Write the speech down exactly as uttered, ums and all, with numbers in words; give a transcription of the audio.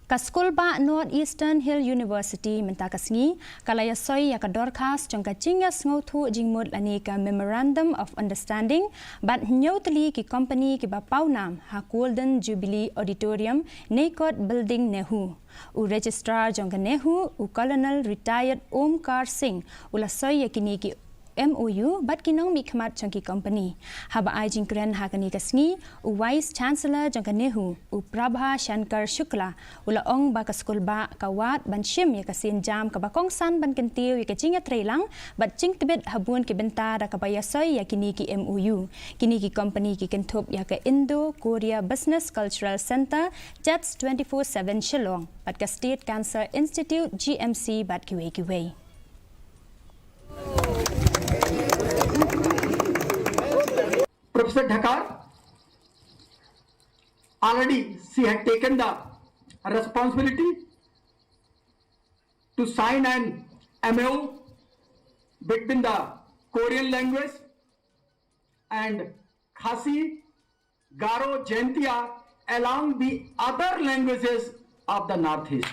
Ka Skulbah North Eastern Hill University mynta ka sngi ka la ïasoi ïa ka dorkhas jong ka jingïasngewthuh jingmut lane ka Memorandum of Understanding bad hynñiew tylli ki company kiba pawnam ha Golden Jubilee Auditorium, NEICOT Building, NEHU. U Registrar jong ka NEHU, u Colonel Retired Omkar Singh, u la soi ïa kine ki M O U bad ki nongmihkhmat jong ki company. Haba ai jingkren ha kane ka sngi, u Vice Chancellor jong ka NEHU, u Prabha Shankar Shukla, u la ong ba ka skulbah ka wad ban shim ïa ka sienjam kaba kongsan ban kyntiew ïa ka jingïatreilang bad jingtbit ha bun ki bynta da kaba ïasoi ïa kine ki M O U. Kine ki company ki kynthup ïa ka Indo Korea Business Cultural Centre, JETS twenty-four seven Shillong, bad ka State Cancer Institute, G M C, bad kiwei kiwei. Professor Dhakar, already she had taken the responsibility to sign an M O U between the Korean language and Khasi, Garo, Jaintia, along the other languages of the Northeast.